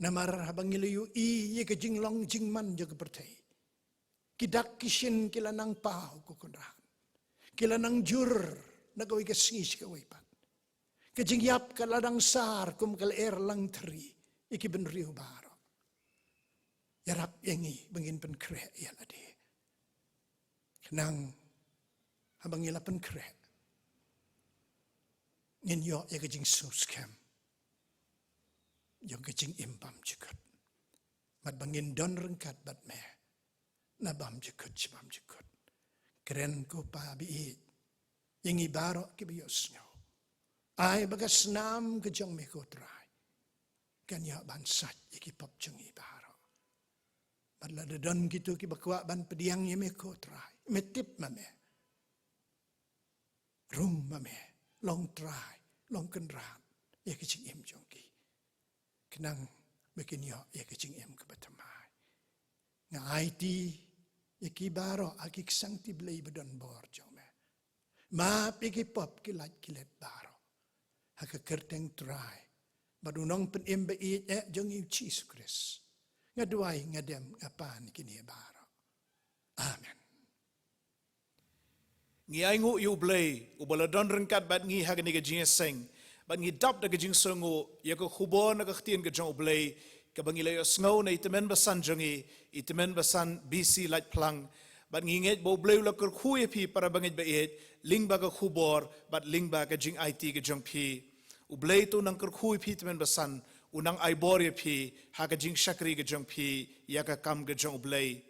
Namar haba ngi la ïohi ïa ka jinglong jingman jong ka pyrthei, ki dak ki shin ki la nang paw, ko Kynrad, ki la nang jur na kawei ka sngi sha kawei pat. Ka jingïap ka la dang sar kum ka lyer langthri ïa ki bynriew baroh. Ïarap ïa ngi ba ngin pynkhreh ïa lade, khnang haba ngi la pynkhreh ngin ïoh ïa ka jingsngewskhem jong ka jingim bymjukut, bad ba ngin don ryngkat bad me na bymjukut sha bymjukut. Kren, ko Pa ba ïeit, ïa ngi baroh kiba ïohsngew. Ai ba ka snam ka jong me, ko Trai, kan ïoh ban sait ïa ki pop jong ngi baroh. Bad lada don kito kiba kwah ban pdiang ïa me, ko Trai, me tip ma me. Rung ma me, long trai, long kynrad ïa ka jingim jong ki, khnang ba kin ïoh ïa ka jingim kaba thymmai. Nga aiti ïa ki baroh ha ki ksangti Blei ba don bor jong me. Map ïa ki pop ki lait ki let baroh ha ka kyrteng Trai bad u Nongpynim ba ïeit eh jong ngi u Jisu Khrist. Nga duwai, nga dem, nga pan ïa kine baroh. Amen. Ngi ainguh ïa u Blei uba la don ryngkat bad ngi ha kane ka jingïaseng, bad ngi dap da ka jingsngewnguh ïa ka khubor na ka ktien ka jong u Blei kaba ngi la ïohsngew na i tymmen basan jong ngi, i tymmen basan B C Laitphlang. Bad ngi ngeit ba u Blei u la kyrkhu ïa phi para bangeit ba ïeit lyngba ka khubor bad lyngba ka jingaiti ka jong phi. U Blei to u nang kyrkhu ïa phi tymmen basan, u nang ai bor ïa phi ha ka jingshakri ka jong phi ïa ka kam ka jong u Blei.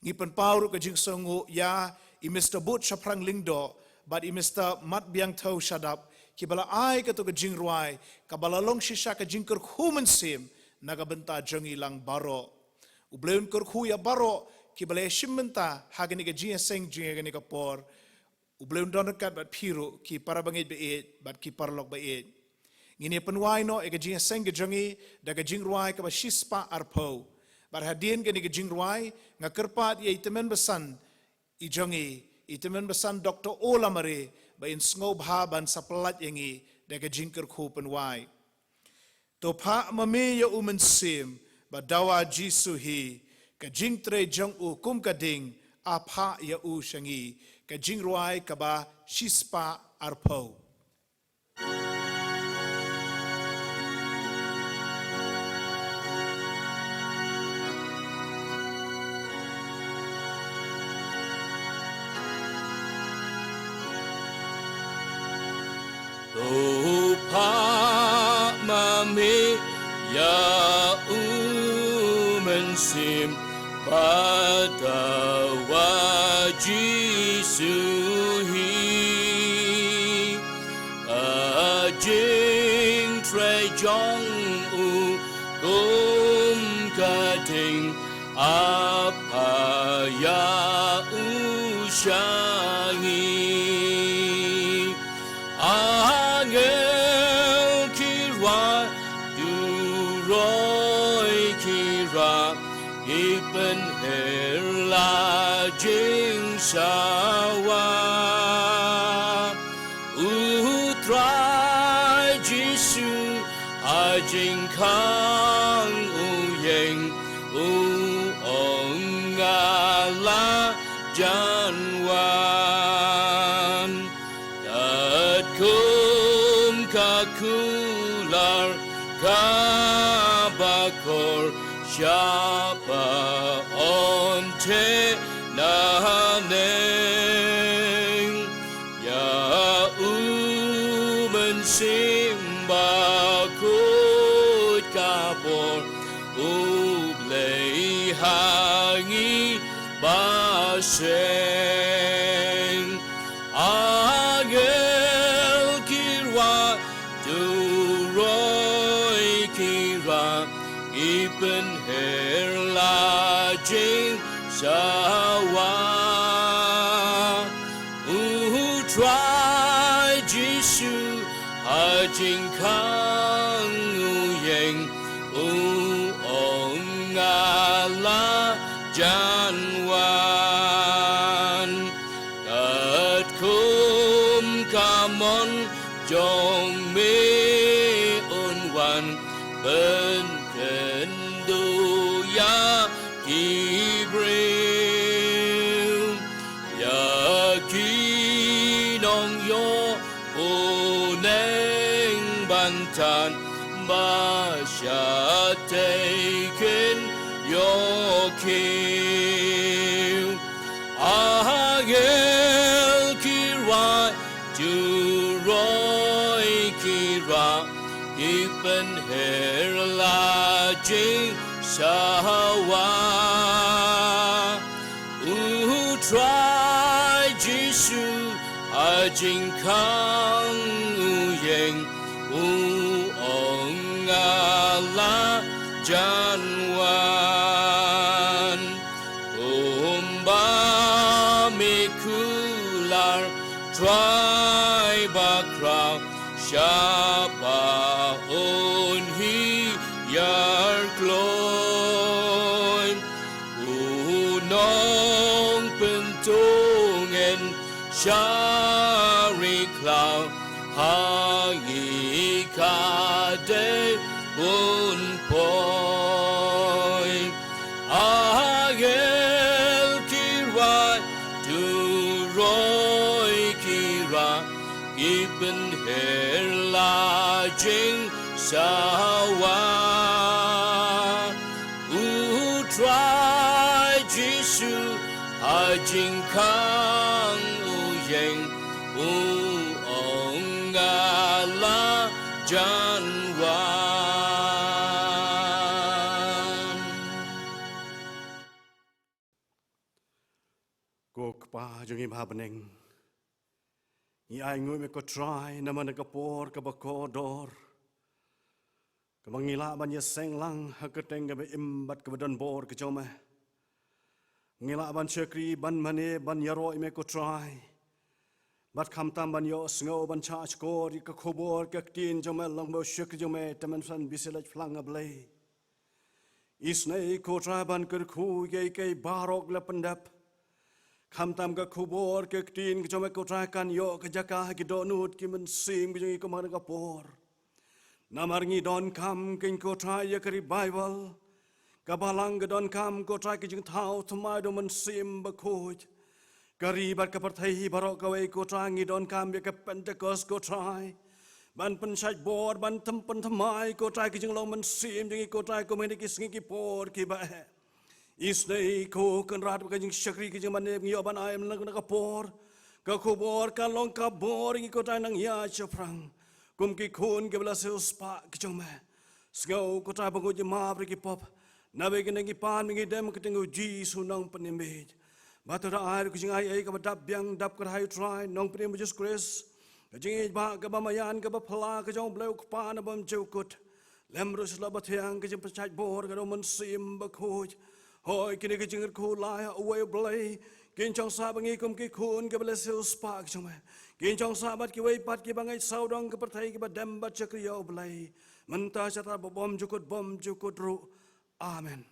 Ngi pynpaw ruh ka jingsngewnguh ïa i Mister Bud Shaphrang Lyngdoh bad i Mister Mat Biangthew Shadap kiba la ai kato ka jingrwai kaba la long shisha ka jingkyrkhu mynsiem na ka bynta jong ngi lang baroh. U Blei un kyrkhu ïa baroh kiba la ïashim bynta ha kane ka jingïaseng jong ngi ha kane ka por. U Blei un don ryngkat bad phi ruh ki para bangeit ba ïeit bad ki paralok ba ïeit. Ngin ïa pynwai noh ïa ka jingïaseng ka jong ngi da ka jingrwai kaba shispah arphew. Bad hadien kane ka jingrwai nga kyrpad ïa i tymmen basan i jong ngi, i tymmen basan Doktor O Lamare, ba in sngewbha ban sa pyllait ïa ngi da ka jingkyrkhu pynwai. To phah ma me ïa u Mynsiem ba dawa Jisu hi, ka jingtrei jong u kum ka ding, a phah ïa u sha ngi. Ka jingrwai kaba shispah arphew. To phah ma me ïa u Mynsiem ba dawa Jisu hi. Ka jingtrei jong u kum ka ding, a phah ïa u sha ngi. Angel ki rwai, duroi ki rah, ki pynher la jingsawa. U Trai Jisu ha jingkhang u ïeng, u ong, nga la jan wan. Katkum ka kular kaba kor, shah ba on te na neng. Ïa u Mynsiem Bakhuid ka bor, U Blei ha ngi ba seng. Angel ki rwai, duroi ki rah, ki pynher la jingsawa. U Trai Jisu ha jingkhang u ïeng, u ong, nga la jan wan. Katkum ka mon jong me un wan pynkynduh ïa ki briew. Ïa ki nongïoh bneng ban tan, ba shatei kin ïoh kiew. Angel ki rwai, duroi ki rah, ki pynher la jingsawa. U Trai Jisu ha jingkhang u ïeng, u ong, nga la jan wan. Kumba me kular, Trai Sha ba un hiar kloi u Nongpyntngen sha ri khlaw ha ngi ka dei un poi. Angel ki rwai, turoi ki rah, ki pynhiar la jingsawa. U Trai Jisu ha jingkhang u ïeng, u ong, nga la jan wan. Ko Kpa jong ngi ba ha bneng, ngi ai nguh ïa me ko Trai namar na ka por kaba kordor, kaba ngi lah ban ïaseng lang ha ka kyrteng kaba im bad kaba don bor ka jong me. Ngi lah ban shakri, ban mane, ban ïaroh ïa me ko Trai. Bad khamtam ban ïohsngew, ban shahshkor ïa ka khubor ka ktien jong me, long ba u shakri jong me, te mynsan bisi leit phlang, A Blei. Isynei ko Trai ban kyrkhu ïa kiei kiei baroh la pyndep. Khamtam ka khubor ka ktien ka jong me ko Trai kan ïoh ka jaka ha ki dohnud ki mynsiem ka jong ngi kumba na ka por. Namar ngi donkam keiñ ko Trai ïa ka revival, ka Balang, ka donkam ko Trai ka jingthaw thymmai da u Mynsiem Bakhuid. Ka ri bad ka pyrthei baroh kawei ko Trai ngi donkam ïa ka Pentekost ko Trai, ban pynshait bor, ban tymmen thymmai ko Trai ka jinglong mynsiem jong ngi ko Trai kumne ki sngi ki por kiba eh. Isynei ko Kynrad ba ka jingshakri ka jingmane ngi ïoh ban ai na ka por, ka khubor kan long ka bor ïa ngi ko Trai nang ïa shaphrang kum ki khun kiba la siewspah ki jong me. Sngew ko Trai ba ngi ïoh jingmap ruh ki pop, naba ngi nang ki pan ngi dem ha ka kyrteng u Jisu Nongpynim beit. Bad to da ai ruh ka jingai ei kaba dap biang dap kyrhai Trai Nongpynim Jisu Khrist, ka jingïeit ba kaba maïan kaba phylla ka jong U Blei U Kpa na bymjukut, lem ruh sha la bathiang ka jingpynshait bor ka da u Mynsiem Bakhuid. Hooid kine ki jingkyrkhu lai ha uwei U Blei, kin shong sah bad ngi kum ki khun kiba la siewspah ki jong me. Kin shong sah bad kiwei pat kiba ngeit sawdong ka pyrthei kiba dem bad shakri ïa U Blei mynta, shatar bad bymjukut bymjukut ruh. Amen.